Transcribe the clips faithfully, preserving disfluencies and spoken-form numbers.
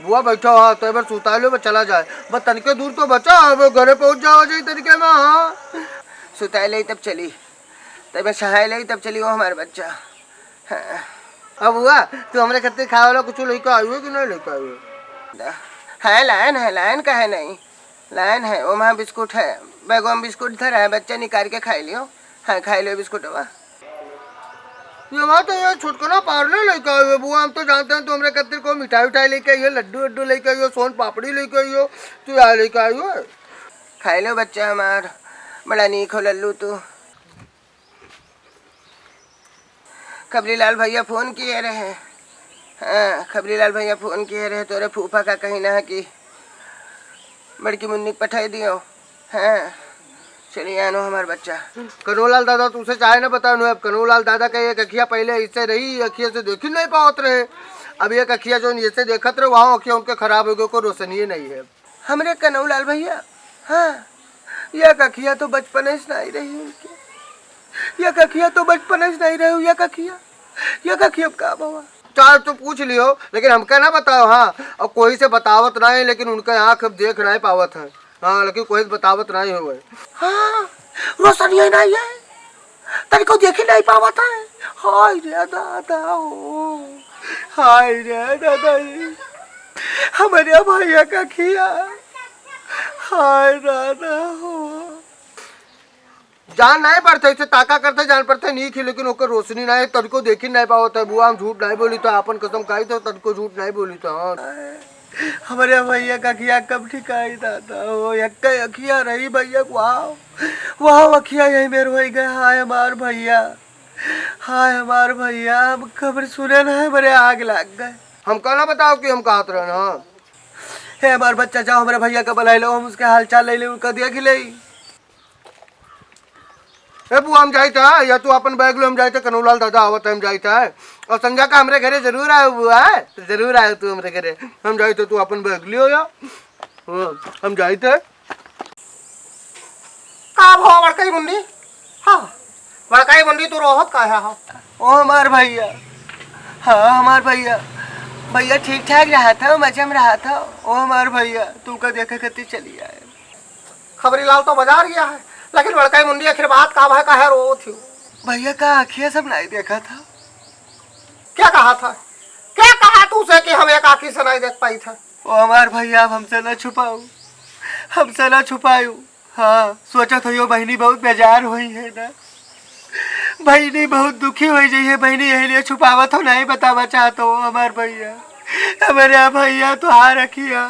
बुआ बैठा हो, तो एक बार सुताइ लो, बस चला जाए, बस तनिके दूर तो बचा, अब घरे पहुँच जावा जाई तनिके में। हाँ, सुताइ ले तब चली, तब सहाय ले तब चली वो हमार बच्चा। हाँ। अब बुआ, तू हमरे खातिर खाए वाला कुछ लेके आई हो कि नहीं लेके आई हो? है लायन, है लायन, काहे नहीं? लायन है, ओमा बिस्कुट है, बैगवा में बिस्कुट धरा है, बच्चा निकाल के खाइ लियो। हाँ, खाइ लियो बिस्कुटवा। ये बात है, ये छोटकना पार्ले लेके आए हुए बुआ, हम तो जानते हैं तू हमरे खातिर को मिठाई उठाई लेके आई हो, लड्डू वड्डू लेके आई हो, सोन पापड़ी लेके आई हो, तू यहाँ लेके आई हो। खाइ लियो बच्चा हमार, बड़ा नीक हो लल्लू तू। खबरीलाल भैया फोन किए रहे। हाँ, खबरीलाल भैया फोन किए रहे, तोरे फूफा का कहिन है कि बड़की मुन्नी के पठाई दियो। हाँ, चली आनो हमार बच्चा। कन्हौलाल दादा, तुमसे चाहे ना बताओ, अब कन्हौलाल दादा का एक अखिया पहले ऐसे रही, अखिया से देखी नहीं पावत रहे। अब एक अखिया जो ऐसे देखत रहे, वहाँ अखिया उनके खराब हो गए, कोई रोशनी नहीं है। हमरे कन्हौलाल भैया, हाँ, एक अखिया तो बचपने से नहीं रही उनके, एक अखिया तो बचपने से नहीं रही, एक अखिया, एक अखिया अब का भवा? चाहे तू पूछ लियो, लेकिन हमका ना बताओ। हाँ, और कोई से बतावत नहीं, लेकिन उनका आँख अब देख नहीं पावत है। हाँ, लेकिन कोई से बतावत नहीं हो। हाँ, रोशनी नहीं है। तनिको देखी नहीं पावत है। हाय रे दादा हो, हाय रे दादा, हमरे भैया का अखिया, हाय दादा हो। जान नहीं पड़ते, इसे ताका करते जान पड़ते नहीं खी, लेकिन ओकर रोशनी नहीं, तनिको देखी नहीं पावत है। बुआ, हम झूठ नहीं बोली तो, आपन कसम खाई तो तनिको झूठ नहीं बोली तो। हाँ। हमरे भैया का अखिया कब ठिकाई दादा हो, एक अखिया रही भैया, वाह, वाह, अखिया यही मेर होई गए। हाय हमार भैया, हाय हमार भैया, हम खबर सुने ना है, बड़े आग लाग गए। हम कहना बताओ कि हम कहत रहे ना। हे हमार बच्चा, जाओ हमरे भैया का बुलाई लो, हम उसके हाल चाल ले ले, उनका देख ले। ए बुआ, हम जाइत है, या तू अपन बैग ले, हम जाइत है, कन्हौलाल दादा आवत है, हम जाइत है। और संझा का हमरे घरे जरूर आयो बुआ, जरूर आयो तू हमरे घरे। हम जाइत है, तू अपन बैग लियो या। हाँ, हम जाइत है। का भवा बड़कई मुन्नी? हाँ, बड़कई मुन्नी, तू रोहत काहे हो? ओ हमार भैया, हाँ हमार भैया, भैया ठीक ठाक रहा था, मजे में रहा था। ओ हमार भैया, तू का देखे खातिर चली आए। खबरी लाल तो बाजार गया है, लेकिन बड़कई मुन्नी आखिर बात का भय, काहे रोवत हो? भैया का आँखिया सब नहीं देखा था। क्या कहा था? क्या कहा तू से कि हम एक आँखी से नहीं देख पाई था? ओ हमार भैया, अब हमसे ना छुपाऊ, हमसे ना छुपाऊ। हाँ, सोचत हो यो बहिनी बहुत बेजार होई है ना, बहिनी बहुत दुखी होई जाई है बहिनी, यही लिए छुपावत हो, नहीं बतावा चाहत हो हमार भैया। हमारे भैया, तुहार अखिया,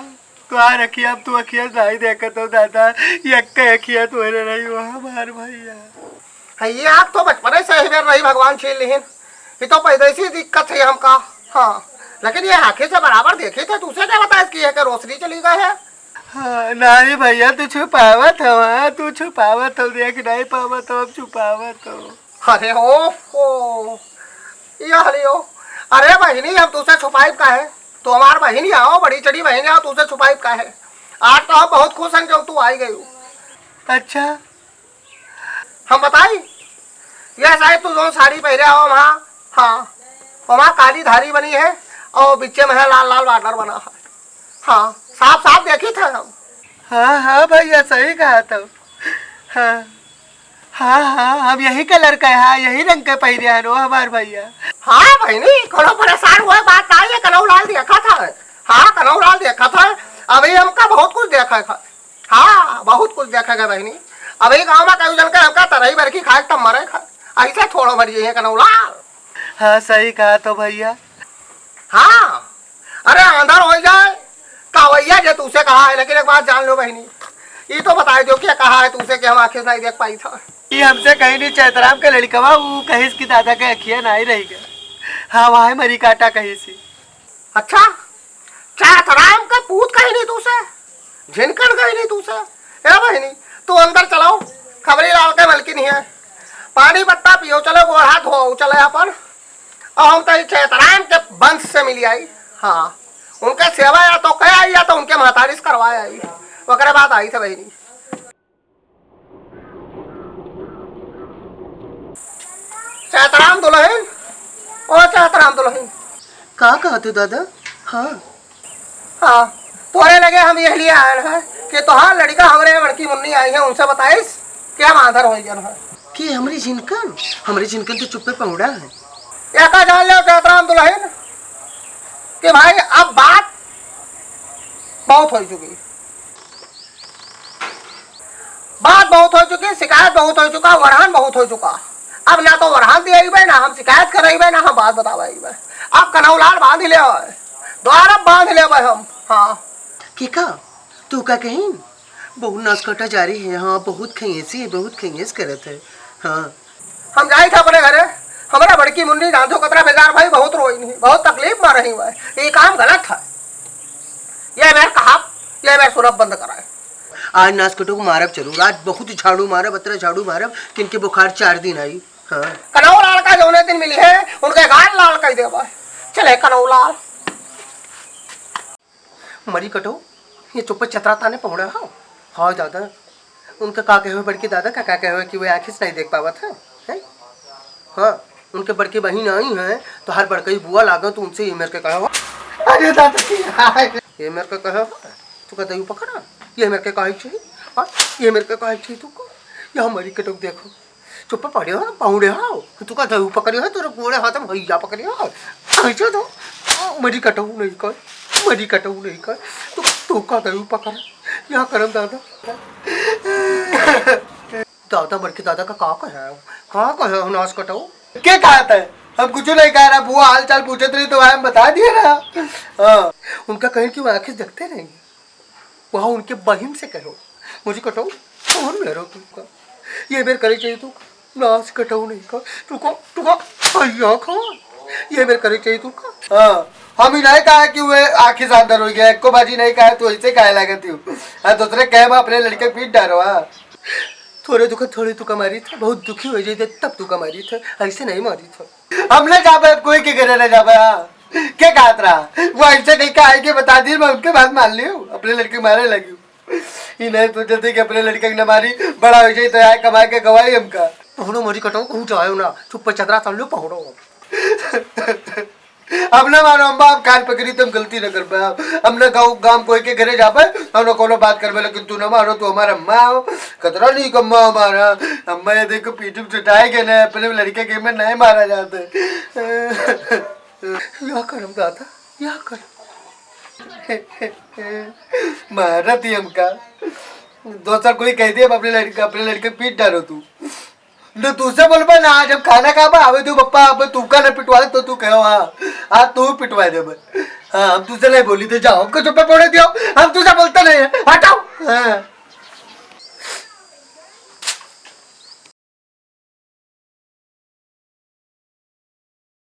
तुहार अखिया, अब तू अखिया नहीं देखत हो दादा, यक्के अखिया तोहरे रही हो हमार भैया। हाँ, ये आँख तो बचपने से ही मेर रही, भगवान छीन लिहिन। ये तो पैदाइशी दिक्कत है हमका। हाँ, लेकिन ये आँखें से बराबर देखी थे, तुझसे क्या बताया कि ये के रोशनी चली गई है? हाँ, नहीं भैया, तू छुपावत हवा, तू छुपावत हो, देख नहीं पावत हो, अब छुपावत हो। अरे ओ, ओ, ये हलियो। अरे बहिनी, हम तुझसे छुपाइब काहे? तू हमार बहिनी आओ, बड़ी चढ़ी बहिनी आओ, तुझसे छुपाइब काहे? आज तो हम बहुत खुश हैं जो तू आई गई हो। अच्छा, हम बताई, यह साड़ी तू जौन साड़ी पहिरे हो वहाँ, हाँ, वहाँ काली धारी बनी है और बिच्चे में है लाल लाल बॉर्डर बना है। हाँ, साफ साफ देखी थे हम। हाँ, हाँ भैया, सही कहा तो। हाँ, हाँ, हाँ, हम यही कलर का है, हाँ, यही रंग के पहिरे हैं रो हमार भैया। हाँ बहिनी, कोनो परेशान हुए बात ना है, कन्हौलाल देखा था। हाँ, कन्हौलाल देखा था, अभी हमका बहुत कुछ देखा था। हाँ, बहुत कुछ देखे गए बहिनी। अब ई गाँव में कई जन के हमका तरही बरखी खाए तब मरे खा। ऐसे थोड़ो मर जाइए कन्हौलाल। हाँ, सही कहा तो भैया। हाँ, अरे अंधर हो जाए, कवैया जे तुझसे कहा है, लेकिन एक बात जान लो बहिनी, ये तो बताई दो क्या कहा है तुझसे कि हम आँखें से नहीं देख पाई था। ये हमसे कहीं नहीं, चैतराम के लड़कवा, वो कहिस कि दादा के अखिया नहीं रही गए। हाँ, वहाँ मरी काटा कहिस ही। अच्छा, चैतराम का पूत कहीं नहीं तू से, झिनकन कहीं नहीं तू से। ए बहिनी, तू अंदर चलाओ, खबरी लाल के मलकिन ही है। पानी पत्ता पियो, चलो गोड़ हाथ धो, चले अपन। और हम तो चैतराम के वंश से मिली आई। हाँ, उनके सेवा या तो कह आई या तो उनके महतारी से करवाए आई, ओकरे बाद आई थे बहिनी। चैतराम दुल्हन, ओ चैतराम दुल्हन। का कहत हो दादा? हाँ। हाँ, तोरे लगे हम यह लिए आए हैं कि तोहार लड़का हमरे बड़की मुन्नी आई है, उनसे बताइस कि हम आंधर हो गए हैं। कि हमरी झिनकन, हमरी झिनकन तो चुप्पे पहुड़ा है। या का जान ले जातराम दुल्हन कि भाई, अब बात बहुत हो चुकी, बात बहुत हो चुकी, शिकायत बहुत हो चुका, वरहान बहुत हो चुका। अब ना तो वरहान दिए अइबे, ना हम शिकायत करे अइबे, ना हम बात बतावे अइबे। अब कनौलाल बांध ले आवे, द्वार अब बांध ले आवे हम। हाँ। के का? तू का कहीं? बहुत नसकटा जारी है। हाँ, बहुत खैसी है, बहुत खैस करत है। हाँ। हम जाई थे अपने घरे, हमारा बड़की मुन्नी जान तो कतरा बेजार भाई, बहुत रोई नहीं, बहुत तकलीफ में रही हुआ है। ये काम गलत है। ये बेर कहा, ये बेर सुरब बंद कराए। आज नसकटो को मारब जरूर, आज बहुत झाड़ू मारब, अतरा झाड़ू मारब कि इनके बुखार चार दिन आई। हाँ। कनौलाल का जौने दिन मिली है, उनके गाल लाल कर देबा। चले कनौलाल। मरी कटो, ये चुप्पे चतरा ताने पहुड़ा हो। हाँ दादा, उनका का कहे हुए बड़की दादा का, का कहे हुए कि वे आँखी से नहीं देख पावत है, हैं? हाँ, उनके बड़की बहिन आई है, तो हर बड़कई बुआ लागो तो उनसे ये मेरे के कहे हो। अरे दादा की हाय। ये मेरे के कहे हो, तू का दही पकड़ा, ये मेरे के कहे चाहिए, हाँ, ये मेरे के कहे चाहिए तू को, ये हमारी कटो देखो, चुप्पे पड़े हो, पहुड़े हो, तू का दही पकड़े हो, तोरे गोड़े हाथ में भैया पकड़े हो, ऐसे तो मरी कटऊ नहीं कर, मरी कटऊ नहीं कर, तू, तू का दही पकड़, यहाँ करम दादा। दादा, बड़के दादा का का कहे हो? का कहे हो, नास कटाऊ? के कहत है? हम कुछ नहीं कह रहा, बुआ हाल चाल पूछत रही तो हम बता दिए ना। हाँ। उनका कहीं कि वो आँखें देखते रहेंगे, वहाँ उनके बहिन से कहो, मुझे कटाऊ, कौन मेरो तुमका? ये बेर करे चाहिए तू, नास कटाऊ नहीं का, तू का, तू का, भैया का, ये बेर करे चाहिए तू का। हाँ, हम ही नहीं कहा कि वे आँखी से अंदर हो गया, एको बाजी नहीं कहा, तू ऐसे काहे लागत हो? हाँ, दूसरे कहे में अपने लड़के पीट डारो, हाँ। थोड़े दुख, थोड़े तू का मारी था, बहुत दुखी हो जाए तब तू का मारी था, ऐसे नहीं मारी था। हम ना जाबे, अब कोई के घरे ना जाबे, हाँ। क्या कहत रहा? वो ऐसे कहीं का आएगी बता दी, मैं उनके बात मान लियो, अपने लड़के मारे लगी। ई नहीं सोचत है कि अपने लड़के के न मारी, बड़ा हो जाए तो आए कमाए के गवाई हमका। पहुड़ो मरी कटो, कहूँ जायो ना, चुप्पे चतरा तान लो, पहुड़ो। अब ना मारो अम्मा, अब कान पकड़ी, तुम गलती न कर पाओ। हम ना गाँव, गाँव कोई के घरे जाबे, हम ना कोनो बात करबे, लेकिन तू ना मारो, तू हमारा अम्मा हो, कतरा नहीं अम्मा हमारा। अम्मा ये देखो, पीठ में चटाए गए ना, अपने लड़के के में नहीं मारा जाता। या करम दादा, या करम। मारा थी हमका। दोसर कोई कह दे, अब अपने लड़के, अपने लड़के पीट डालो तू। न तू से बोलबे ना, आज हम खाना खाबा, आवे तू पप्पा, अब तू का ना पिटवा दे, तो तू कहो, हाँ, आज तू पिटवा दे बस। हाँ, हम तुझसे नहीं बोली थे, जाओ, हमको चुप्पे पड़े दियो, हम तुझसे बोलते नहीं है, हटाओ। हाँ।